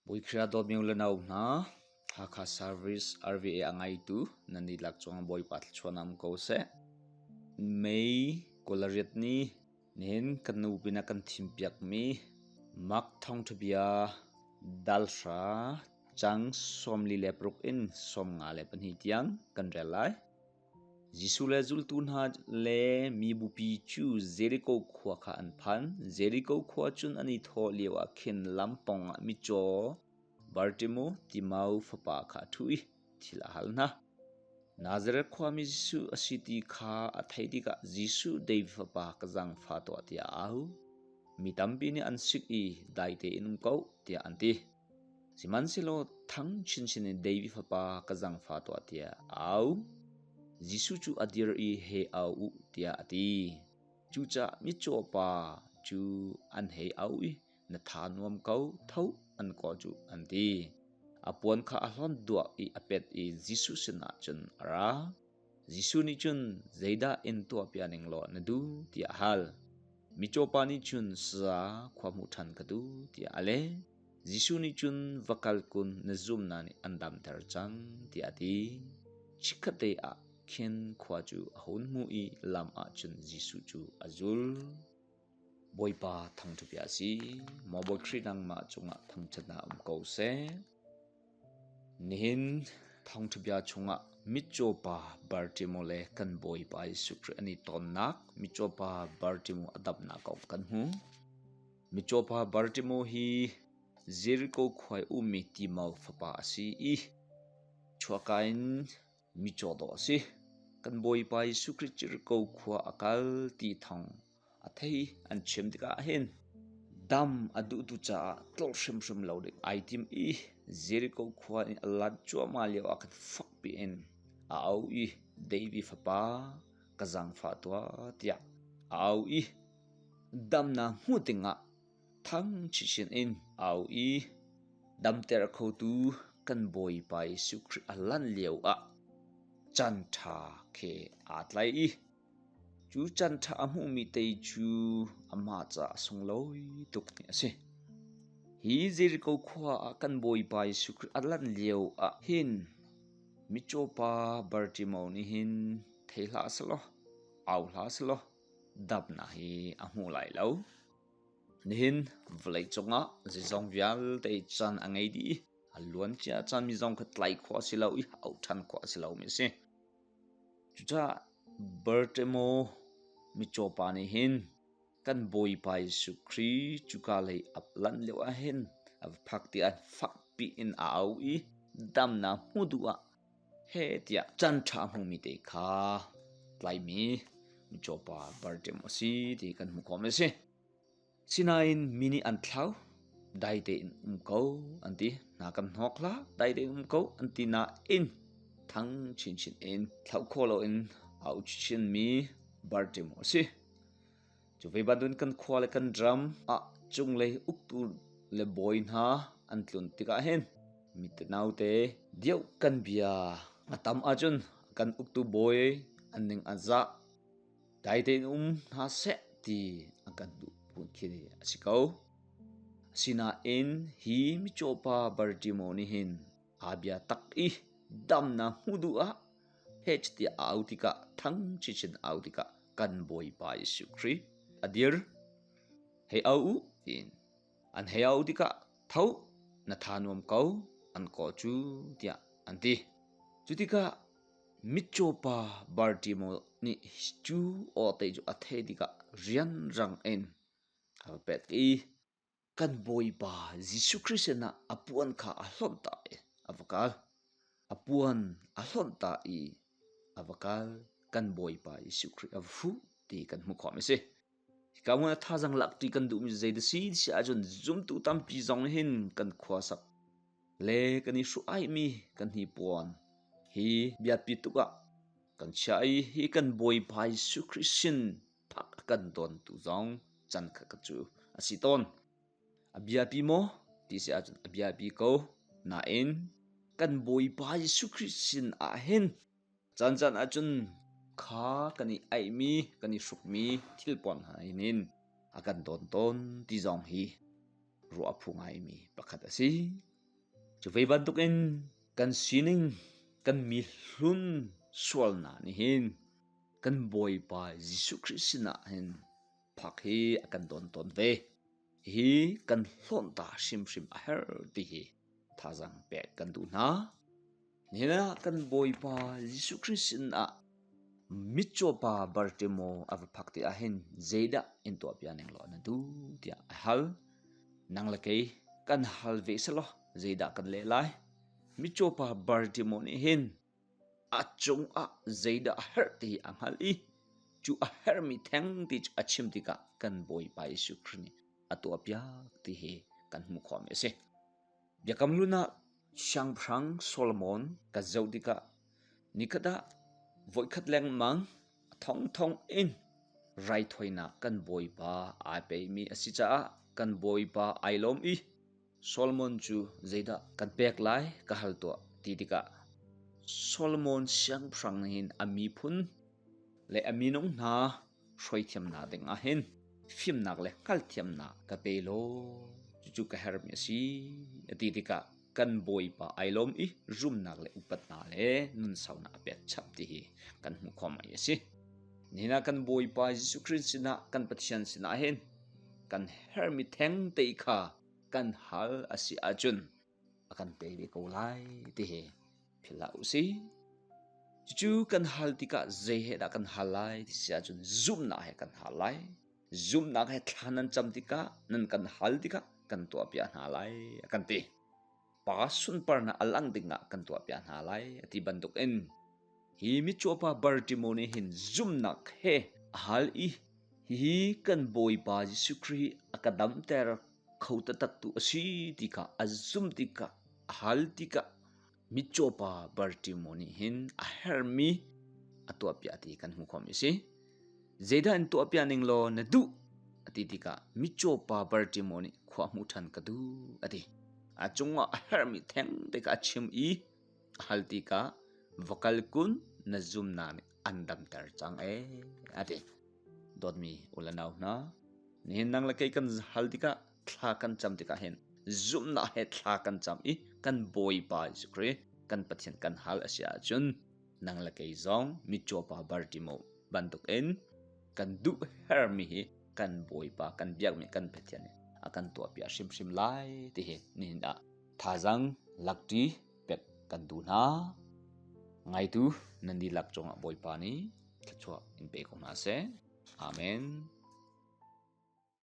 Bawi Khrih ah dawtmi u le nau hna, Hakha Service RVA a ngaitu nan dihlak cungah Bawipa thluachuahnak um ko seh. May 28 ni nihin kan nu pin ah kan thimpiakmi Mark Thawngṭhabia dal hra cang 46 in 52 tiang kan rel lai. Jesuh le zultu hna le mi bupi cu Jeriko khua kha an phan. Jeriko khua cun an i thawh lioah khin lam pawngah mitcaw Bartimu Timau fapa kha a ṭhu i thil a hal hna. Nazareth khuami Jesuh a si ti kha a theih tikah Jesuh David fapa ka zaangfah tuah tiah a au. Mi tampi nih an sik i dai tein um ko tiah an ti. Sihmanhsehlaw thang chinchin in David fapa ka zaangfah tuah tiah a au. Jesuh cu a dir i hei au u tiah a ti. Cucaah mitcaw pa cu an hei au i na tha nuam ko, tho an kawh cu an ti. A puan kha a hlawnh duak i a pet i Jesuh sinah cun a ra. Jesuh nih cun zeidah in tuahpiak ning law na duh tiah a hal. Mitcaw pa nih cun saza khua hmuh ṭhan ka duh tiah a leh. Jesuh nih cun va kal kun na zumnak nih an damter cang tiah a ti. Chikkhatte ah khin khua cu a hun hmu i lam ah cun Jesuh cu a zul. Bawipa thangṭhat bia a si. Maw Bawi Khrih nangmah cungah thangṭhatnak um ko seh. Nihin thawngṭha bia chungah mitcaw pa Bartimaw le kan Bawipa Jesuh Khrih an i tonnak mitcaw pa Bartimaw a damnak kong kan hmu. Mitcaw pa Bartimaw hi Jericho khua i ummi Timau fapa a si i chuahka in mitcaw dawh a si. Kan Bawipa Jesuh Khrih Jericho khua a kal ti thawng A thei an chim tikah hin dam a duhtu caah tlolh hrimhrim lo ding ai tim i Jericho khua in a lat cuahmah lio ah khan fakpi in a au i David fapa ka zaangfah tuah tiah a au i damnak hmuh dingah thang chinchin in a au i damter khotu kan Bawipa Jesuh Khrih a lan lio ah caan ṭha khi aa tlai i Cu canṭha a hmuhmi tei cu amah caah a sunglawi tukmi a si. Hi Jericho khua ah kan Bawipa Jesuh Khrih a lan lio ah hin mitcaw pa Bartimaeus nih hin thei hlah selaw, au hlah selaw damnak hi a hmu lai lo. Nihin vawlei cungah zeizong vialte caan a ngei dih i a luancia caan mi zong kha tlai khawh a si lo i auh ṭhan khawh a si lomi a si. Cucaah Bartimaw mitcaw pa nih hin kan Bawipa Jesuh Khrih cuka lei a lanh lio ah hin a va phak tiah fakpi in a au i damnak hmuh duh ah heh tiah caan ṭha a hmumi te kha tlaimi mitcaw pa Bartimaw a si ti kan hmuh khawh mi a si. Sinain mi nih an thlau, dai tein um ko an ti. Hna kan hnawk hlah, dai tein um ko an ti nain thang chinchin in thlauh khawh loin a au chinmi Bartimaw a si. Cu ve bantukin kan khua le kan ram ah cunglei uktu le bawi hna an tlun tikah hin mi tenau te dioh kan bia a tam ahcun kan uktu bawi an ning a zah. Dai tein um hna seh ti an kan duh phun khi a si ko. Asinain hi mitcaw pa Bartimaw nih hin aa bia tak i damnak hmuh duh ah heh tiah a au tikah thang chinchin a au tikah kan Bawipa Jesuh Khrih a dir. Hei au u tiin an hei au tikah tho na tha nuam ko an kawh cu tiah an ti. Cu tikah Mitcaw pa Bartimaw nih cu aw te cu a theih tikah rianrang in a va pet i kan Bawipa Jesuh Khrih sinah a puan kha a hlonh ta i a va kal. A puan a hlonh ta i a va kal. Kan Bawipa Jesuh Khrih a va fuh ti kan hmuh khawhmi a si. Hika hmun ah thazaang lakṭi kan duhmi cu zeidah si ti ahcun zumtu tampi zong hin kan khuasak le kan i hruaimi kan hnipuan hi biapi tuk ah kan chiah i hi kan Bawipa Jesuh Khrih sin phak a kan dawntu zong can khat cu a si tawn. A biapi maw ti si ahcun a biapi ko. Nain kan Bawipa Jesuh Khrih sin ah hin Caancaan ahcun kha kan i aihmi, kan i hrukmi thilpuan hna in a kan dawn tawn ti zong hi ruah a phu ngaimi pakhat a si. Cu ve bantukin kan sining kan mi hlun sualnak nih hin kan Bawipa Jesuh Khrih sinah hin phak hi a kan dawn tawn ve. Hi kan hlawnh ta hrimhrim a herh ti hi thazaang pek kan duh hna. Nihin ah kan Bawipa Jesuh Khrih sinah mitcaw pa Bartimaw a va phak ti ahhin zeidah in tuahpiak ning law na duh tiah a hal. Nang le kei kan hal ve selaw zeidah kan leh lai? Mitcaw pa Bartimaw nih hin a cungah zeidah a herh ti hi a hngalh i cu a herhmi theng ti cu a chim tikah kan Bawipa Jesuh Khrih nih a tuahpiak ti hi kan hmuh khawhmi a si. Biakam Hlun ah Siangpahrang Solomon kan zoh tikah nikhat ah voikhat lengmang a thongthong in raithawinak kan Bawipa aa peimi a si caah kan Bawipa ai lawm i Solomon cu zeidah kan pek lai ka hal tuah ti tikah Solomon siangpahrang nih hin a miphun le a minung hna hruaithiamnak ding ah hin fimnak le hngalhthiamnak ka pe law cucu ka herhmi a si a ti tikah kan Bawipa ai lawm i rumnak le upatnak le nunsaunak a pek chap ti hi kan hmuh khawh mai a si. Nihin ah kan Bawipa Jesuh Christ sinah kan Pathian sinah hin kan herhmi theng te kha kan hal a si ahcun a kan pe ve ko lai ti hi philh hlah usih. Cucu kan hal tikah zei he dah kan hal lai ti si ahcun zumhnak he kan hal lai. Zumhnak he thla nan cam tikah nan kan hal tikah kan tuahpiak hna lai a kan ti. Pa sunparnak a lang dingah kan tuahpiak hna lai a ti bantukin hi mitcawpa Bartimo nih hin zumhnak he a hal i hihi kan Bawipa Jesuh Khrih a ka damter kho taktak tu a si ti kha a zumh tikah a hal tikah mitcaw pa Bartimo nih hin a herhmi a tuahpiak ti kan hmuh khawhmi a si. Zeidah in tuahpiak ning law na duh a ti tikah mitcaw pa Bartimo nih khua hmuh ṭhan ka duh a ti. A cungah a herhmi theng te kha a chim i a hal tikah va kal kun na zumnak nih an damter cang ee a ti. Dawtmi u le nau hna, nihin nang le kei kan hal tikah thla kan cam tikah hin zumhnak he thla kan cam i kan Bawipa Jesuh Khrih kan Pathian kan hal a si ahcun nang le kei zong mitcaw pa Bartimo bantukin kan duh hermi hi kan Bawipa kan biakmi kan Pathian nih a kan tuahpiak hrimhrim lai ti hi nihin ah thazaang lakṭi pek kan duh hna. Ngaitu nan dihlak cungah Bawipa nih thluachuah in pe ko hna seh. Amen.